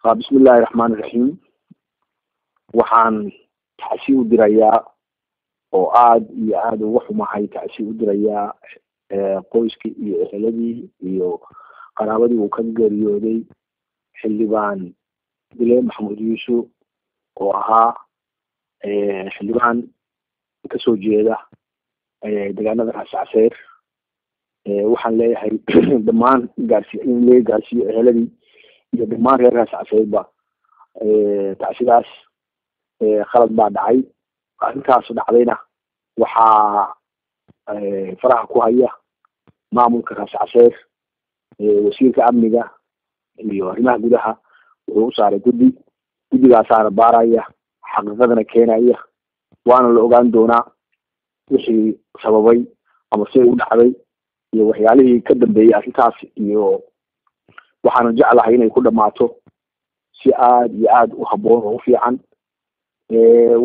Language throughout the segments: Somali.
Bismillahi raxmaani raxiim. Waxaan tacsi u dirayaa oo aada iyo aada uga xumahay, tacsi u dirayaa qoyskii iyo eheladii iyo qaraabadii uu ka geeriyooday Xildhibaan Bile Maxamuud Yuusuf, oo ahaa xildhibaan kasoo jeeda deegaanada Raas Caseyr. Waxaan leeyahay dhammaan gaarsi in laga gaarsiiyo eheladii iyo dhammaan reer Raas Caseyrba tacsidaas. Khalad baa dhacay, arrintaas dhacdayna waxaa faraha ku haya maamulka Raas Caseyr. Wasiirka amniga iyo arrimaha gudaha wuxuu u saaray guddi, guddigaasaana baaraya, xaqiiqadana keenaya, waana la ogaan doonaa wixii sababay ama siday u dhacday iyo waxyaalihii ka dambeeyey arrintaas. Iyo waxaana jeclahay inay ku dhamaato si aada iyo aada u habboon oo u fiican.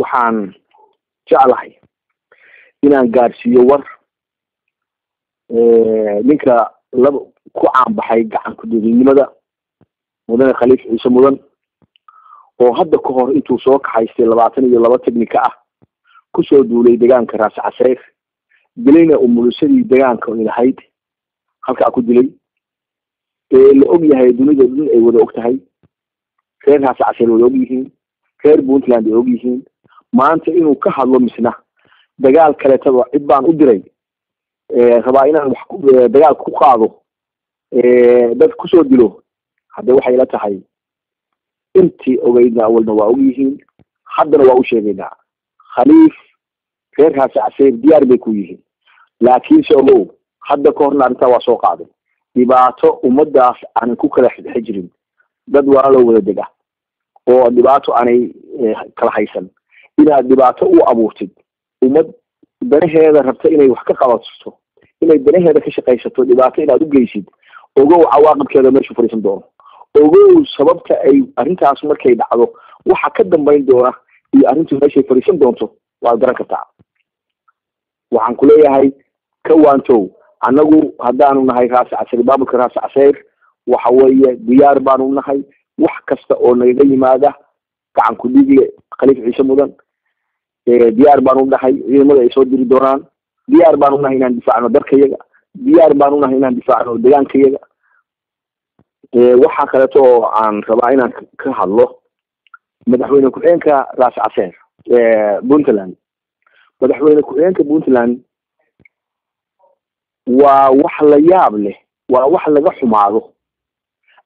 Waxaan jeclahay inaan gaarsiiyo war ninka laba ku caanbaxay gacan ku-doolinimada, Mudane Khaliif Ciise Mudan, oo hadda ka hor intuu soo kaxaystay 22 technica ah kusoo duulay deegaanka Raas Caseyr, dilayna umulusadii deegaanka lahayd halkaa ku dilay, ee la og yahay, dunida dhan ay wada og tahay, reer Raas Caseyr wada og yihiin, reer Puntland ay og yihiin. Maanta inuu ka hadlo misna dagaal kaleetaba cid baan u diray, rabaa inaan wax dagaal ku qaado, dad kusoo dilo, hadde waxay la tahay intii ogeydna awalna waa og yihiin, haddana waa u sheegaynaa. Khaliif, reer Raas Caseyr diyaar bay ku yihiin, laakiinse ogow, hadda ka horna arrintaa waa soo qaaday. Dhibaato ummadaas aanan ku kala xijirin, dad walaaloo wada dega oo dhibaato aanay kala haysan, inaad dhibaato u abuurtid ummad danaheeda rabta inay wax ka qabato, inay danaheeda ka shaqaysato, dhibaato inaad u geysid, ogow cawaaqibkeeda meeshu fadhiisan doono. Ogow sababta ay arrintaas markay dhacdo waxa ka dambayn doona iyo arrintu meeshay fadhiisan doonto waad garan kartaa. Waxaan ku leeyahay ka waantow. Annagu haddaanu nahay Raas Caseyr, maamulka Raas Caseyr, waxa weeye diyaar baanu nahay wax kasta oo nagaga yimaada gacan ku dhiigle Khaliif Ciise Mudan. Diyaar baanu nahay ciidamada ay soo diri doonaan, diyaar baanu nahay inaan difaacno dalkayaga, diyaar baanu nahay inaan difaacno deegaankayaga. Waxaa kaleeto oo aan rabaa inaan ka hadlo madaxweyne ku-xigeenka Raas Caseyr Puntland. Madaxweyne ku-xigeenka Puntland waa wax la yaab leh, waa wax laga xumaado.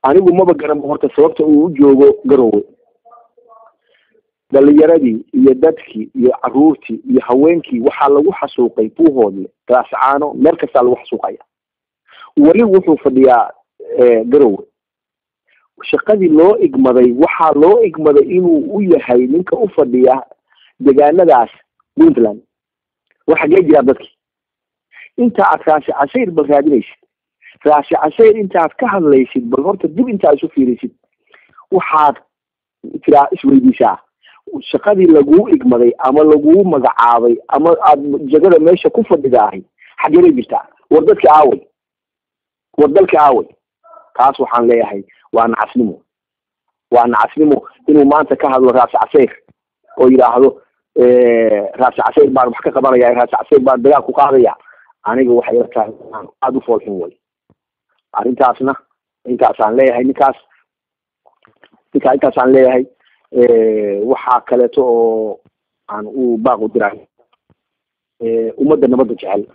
Anigu maba garanba horta sababta uu u joogo Garowe. Dhalinyaradii iyo dadkii iyo caruurtii iyo haweenkii waxaa lagu xasuuqay Buuhoodle, Raascaano, meel kastaa lagu xasuuqaya. Weli wuxuu fadhiyaa Garowe. Shaqadii loo igmaday, waxaa loo igmaday inuu u yahay ninka u fadhiya deegaanadaas Puntland. War, xaggee jiraa dadkii? Inta aad Raasi Casayr bal raadinaysid, Raasi Casayr intaad ka hadlaysid, bal horta dib intaad isu fiirisid, waxaad tiraa isweydiisaa shaqadii laguu igmaday ama laguu magacaabay ama aad jagada meesha ku fadhida ahi xaggee bay jirtaa? War dadka aaway? War dalka aaway? Taas waxaan leeyahay waa nacasnimo, waa nacasnimo inuu maanta ka hadlo Raasi Casayr oo yidhaahdo Raasi Casayr baan wax ka qabanaya, Raasi Casayr baan dagaal ku qaadaya. Aniga waxay ila tahay aada u foolxun way arrintaasna. Intaasaan leeyahay ninkaas, ninkaa intaasaan leeyahay. Waxaa kaleeto oo aan u baaq u diray ummadda nabadda jecel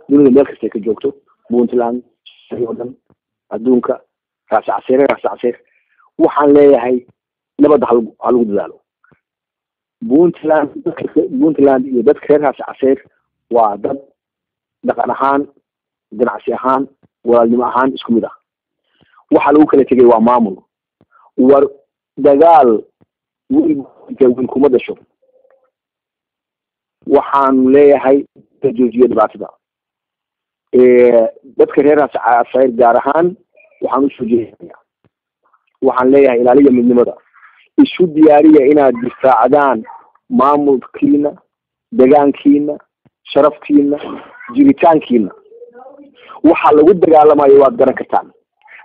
dunida meel kastay ka joogto, Puntland oo dhan, adduunka, Raasi Caseyre, Raasi Caseyr, waxaan leeyahay nabadda halagu halagu dadaalo. Puntland, dadka Puntland iyo dadka reer Raasi Caseyr waa dad dhaqan ahaan, ganacsi ahaan, walaalnimo ahaan isku mid ah. Waxa lagu kala tegay waa maamul. War dagaal wiil wiil kuma dhasho. Waxaanu leeyahay joojiyo dhibaatada. Dadka reer Raas Caseyr gaar ahaan waxaan usoo jeedinaya, waxaan leeyahay ilaaliya midnimada, isu diyaariya inaad difaacdaan maamulkiina, degaankiina, sharaftiina, jiritaankiina. Waxa lagu dagaalamayo waad garan kartaan.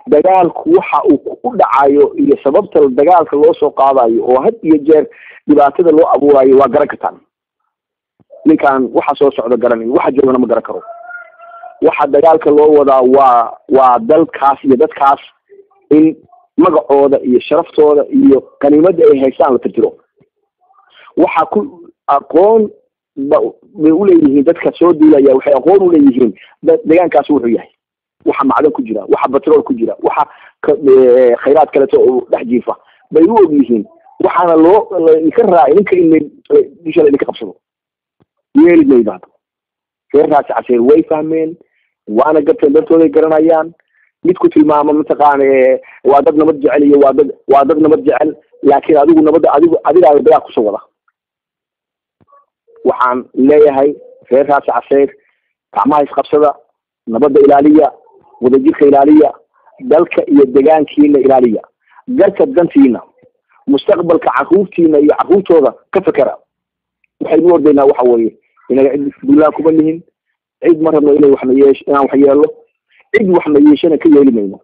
Dagaalku waxa uu u dhacayo iyo sababta dagaalka loo soo qaadayo oo had iyo jeer dhibaatada loo abuurayo waa garan kartaan. Ninkan waxa soo socda garanayo, waxa joogana ma garan karo. Waxa dagaalka loo wadaa waa dalkaas iyo dadkaas in magacooda iyo sharaftooda iyo qaniimada ay haystaan la tirtiro. Waxa ku aqoon bay uleeyihiin dadka soo duulaya, waxay aqoon uleeyihiin deegaankaas wuxuu yahay, waxa macdan ku jira, waxa batrool ku jira, waxa khayraad kaleeto oo dhex jiifa bay u og yihiin. Waxaana loo ka raacay ninka in dusha la idinka qabsado yeeli maydo. Hadda reer Raasi Caseyr way fahmeen, waana garteen, dartooday garanayaan. Mid ku tilmaama mataqaana waa dad nabad jecel iyo waa dad nabad jecel, laakiin adigu nabadda adigaaga dagaal kusoo wada. Waxaan leeyahay reer Raasi Caseyr, gacmaha isqabsada, nabadda ilaaliya, wadajirka ilaaliya, dalka iyo degaankiina ilaaliya, garka dantiina, mustaqbalka carruurtiina iyo carruurtooda ka fekera. Waxaynu ordaynaa waxa weeye inaga cid duulaan kuma nihin, cid ma rabno inay waxna yeesh inaan wax yeelo, cid waxna yeeshana ka yeeli mayno,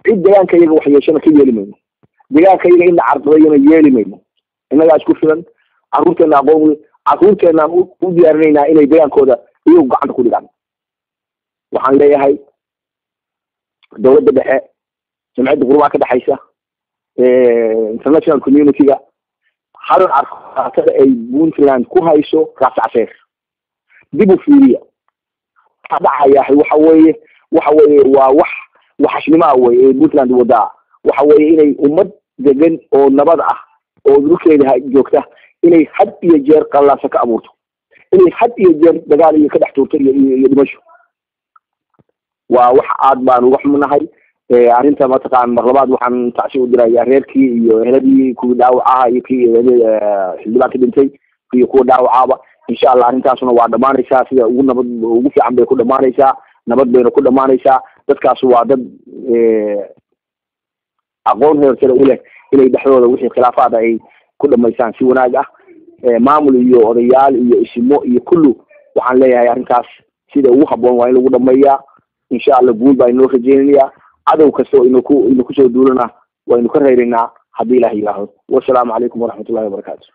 cid degaanka iyaga wax yeeshana ka yeeli mayno, degaanka iyaga in la carqabayana yeeli mayno. Innagaa isku filan, carruurteena aqoon, carruurteenaan u diyaarinaynaa inay degaankooda iyagu gacanta ku dhigaan. Waxaan leeyahay dowladda dhexe, jamciyadda qurubaha ka dhexaysa, international community-ga, hal arqaatada ay Puntland ku hayso Raasi Caseyr dib u fiiriya. Waxa dhacayaa waxa weeye waa wax waxashnimo ah wey ee Puntland wadaa. Waxa weeye inay ummad degan oo nabad ah oo dhulkeeda joogta inay had iyo jeer qallaasa ka abuurto, inay had iyo jeer dagaal iyo ka dhex tuurto iyo dhimasho. Waa wax aad baan uga xumnahay arrinta mataqaan. Mar labaad waxaan tacsi u dirayaa reerkii iyo eheladii kuwii dhaawacaha iyo kii xildhibaanka dhintay iyo kuwa dhaawacaaba. Insha Allah arrintaasuna waa dhamaanaysaa, sida ugu nabad ugu fiican bay ku dhamaanaysaa, nabad bayna ku dhamaanaysaa. Dadkaas waa dad aqoon heer sare u leh inay dhexdooda wixii khilaafaad ay ku dhamaystaan si wanaag ah. Maamul iyo odayaal iyo isimo iyo kullu waxaan leeyahay arrintaas sida ugu habboon waa in lagu dhameeyaa. Insha Allah guul baa inoo rajeynayaa, cadow kasta oo inu kusoo duulana waynu ka reebaynaa haddii Ilaah yidhaahdo. Wasalaamu calaykum waraxmatullahi wabarakaatu.